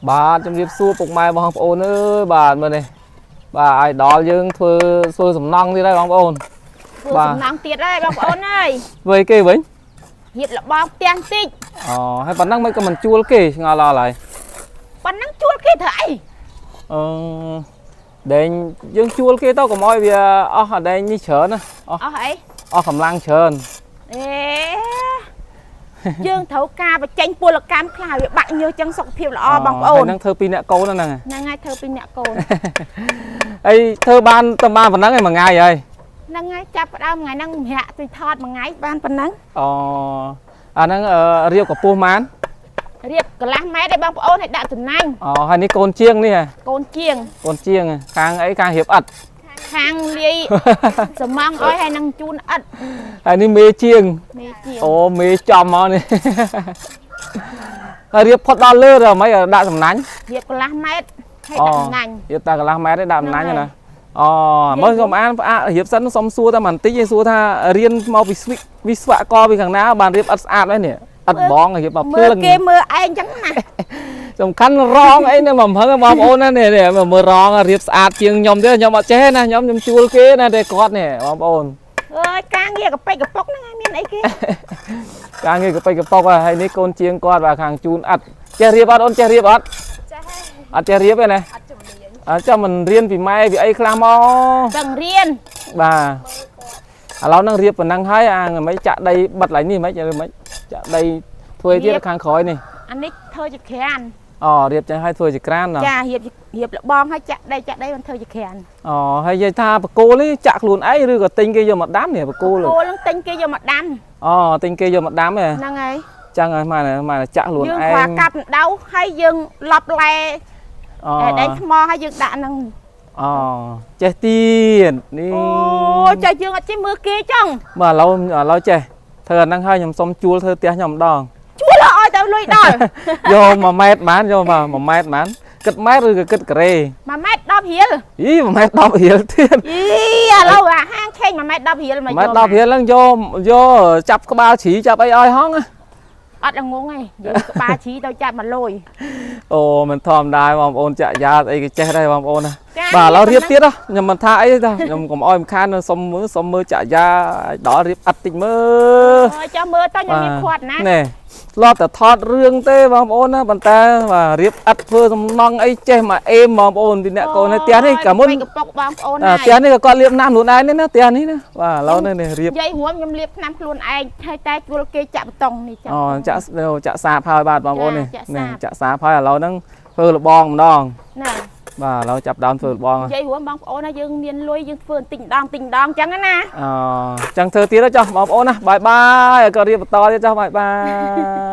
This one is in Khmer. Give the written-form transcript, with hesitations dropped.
បាទជំរាបសួរពុកម៉ែបងប្អូនអើយបាទមើលនេះបាទឲ្យដល់យើងធ្វើធ្វើសំណង់ទៀតហើយបងប្អូន ធ្វើ បាទ សំណង់ទៀតហើយបងប្អូនអើយ ធ្វើអីគេវិញ រៀបលបងផ្ទះបន្តិច អូហើយប៉ុណ្ណឹងមិនក៏មិនជួលគេឆ្ងល់ដល់ហើយ ប៉ុណ្ណឹងជួលគេធ្វើអី អឺដែងយើងជួលគេទៅកុំឲ្យវាអស់អាដែងនេះច្រើនណាអស់ អស់អី អស់កម្លាំងច្រើន អេយើងត្រូវការបញ្ចេញពលកម្មខ្លះឲ្យវាបាក់ញើសចឹងសុខភាពល្អបងប្អូន ហើយនឹងធ្វើពីអ្នកកូនហ្នឹង ហ្នឹងហើយធ្វើពីអ្នកកូន អីធ្វើបានតែបានប៉ុណ្ណឹងឯងមួយថ្ងៃហើយ ហ្នឹងហើយចាប់ផ្ដើមថ្ងៃហ្នឹងម្រាក់ទៅថតមួយថ្ងៃបានប៉ុណ្ណឹង អូអាហ្នឹងអឺរៀបកម្ពស់ម៉ាន រៀបកន្លះម៉ែត្រឲ្យបងប្អូនឲ្យដាក់តំណាញ់ អូហើយនេះកូនជាងនេះហ៎ កូនជាង កូនជាងហ៎ខាងអីខាងរៀបអិត ខាងលាយសំងអោយហើយនឹងជូនឥត ហើយនេះមេជាង មេជាង អូមេចំមកនេះ ហើយរៀបផុតដល់លើទៅមិនដាក់សំណាញ់ រៀបកន្លះម៉ែត្រហើយដាក់តំណាញ់ រៀបតែកន្លះម៉ែត្រទេដាក់សំណាញ់ ហ្នឹងហើយ ណាអូមើលខ្ញុំអានផ្អាករៀបសិនសុំសួរតែបន្តិចឯងសួរថារៀនមកពីស្វិវិស្វករពីខាងណាបានរៀបអត់ស្អាតហើយនេះអត់បងរៀបមកភ្ មើល លឹង គេមើលឯងចឹងណា សំខាន់រងអីនេះមកហឹងបងប្អូនណានេះនេះមើលរងរៀបស្អាតជាងខ្ញុំទេខ្ញុំអត់ចេះទេណាខ្ញុំខ្ញុំជួលគេណាតែគាត់នេះបងប្អូន អើយការងារកប៉ិកកប៉ុកហ្នឹងឯងមានអីគេ ការងារកប៉ិកកប៉ុកហើយនេះកូនជាងគាត់បាទខាងជូនអត់ចេះរៀបអត់អូនចេះរៀបអត់ ចេះហើយ អត់ចេះរៀបទេណា អត់ជំនាញ អត់ចាំមិនរៀនពីម៉ែពីអីខ្លះមក ទាំងរៀន បាទឥឡូវហ្នឹងរៀបប៉ុណ្ណឹងហើយអាមិនចាក់ដីបិទឡើងនេះមិនឬមិនចាក់ដីធ្វើទៀតខាងក្រោយនេះ អានេះធ្វើជាក្រាន អូរៀបចឹងហើយធ្វើជាក្រានណ ចារៀបរៀបលបងហើយចាក់ដីចាក់ដីមិនធ្វើជាក្រាន អូហើយនិយាយថាបកគោនេះចាក់ខ្លួនឯងឬក៏ទិញគេយកមកដាំនេះបកគោ គោនឹងទិញគេយកមកដាំ អូទិញគេយកមកដាំហ៎ ហ្នឹងហើយ ចឹងហើយម៉ែម៉ែចាក់ខ្លួន យើង ឯង ខ្វះកាប់ដៅហើយយើងឡប់ឡែ អូ ដែងថ្មហើយយើងដាក់ហ្នឹង អូចេះទៀតនេះ អូចាយើងអត់ចេះមើលគេចឹង បាទឥឡូវចេះធ្វើអាហ្នឹងហើយខ្ញុំសុំជួលធ្វើផ្ទះខ្ញុំម្ដង ជួលឲ្យតែលុយដល់ យក1ម៉ែត្របានយកមក1ម៉ែត្របានគិតម៉ែត្រឬក៏គិតការ៉េ 1ម៉ែត្រ10រៀល អី1ម៉ែត្រ10រៀលទៀត អីឥឡូវអាហាងឆេង1ម៉ែត្រ10រៀលមក 1ម៉ែត្រ10រៀលហ្នឹងយកយកចាប់ក្បាលជ្រីចាប់អីឲ្យហងណា អត់ល្ងងទេយើងក្បាលជ្រីទៅចាប់មកលុយ អូមិនធម្មតាបងប្អូនចាក់យ៉ាស្អីគេចេះដែរបងប្អូនណា ចា បាទឥឡូវរៀបទៀតហ៎ខ្ញុំមិនថាអីទេតាខ្ញុំកុំអោយមិនខានសុំមើលសុំមើលចាក់យ៉ាឲ្យដល់រៀបអត់តិចមើល អើយចាំមើលទៅខ្ញុំមានខាត់ណា នេះធ្លាប់តែថតរឿងទេបងប្អូនណាប៉ុន្តែបាទរៀបអត់ធ្វើសំណង់អីចេះមកអេមបងប្អូនពីអ្នកកូននៅផ្ទះនេះកាលមុន អូយកប៉ុកបងប្អូន អា ហើយ ផ្ទះនេះក៏គាត់លាបណាំខ្លួនឯងនេះណាផ្ទះនេះណាបាទឥឡូវនេះនេះរៀប និយាយរួមខ្ញុំលាបថ្នាំខ្លួនឯងហើយតែជួលគេចាក់បតង់នេះចាក់ អូចាក់ចាក់សាបហើយបាទបងប្អូននេះ ចាក់សាប នេះចាក់សាបហើយឥឡូវហ្នឹងធ្វើលបងម្ដង ណា បាទឥឡូវចាប់ដើមធ្វើលបង និយាយរួមបងប្អូនណាយើងមានលុយយើងធ្វើបន្តិចម្ដងបន្តិចម្ដងអញ្ចឹងណា អូចឹងធ្វើទៀតចុះបងប្អូនណាបាយបាយឲ្យគាត់រៀបបន្តទៀតចុះបាយបាយ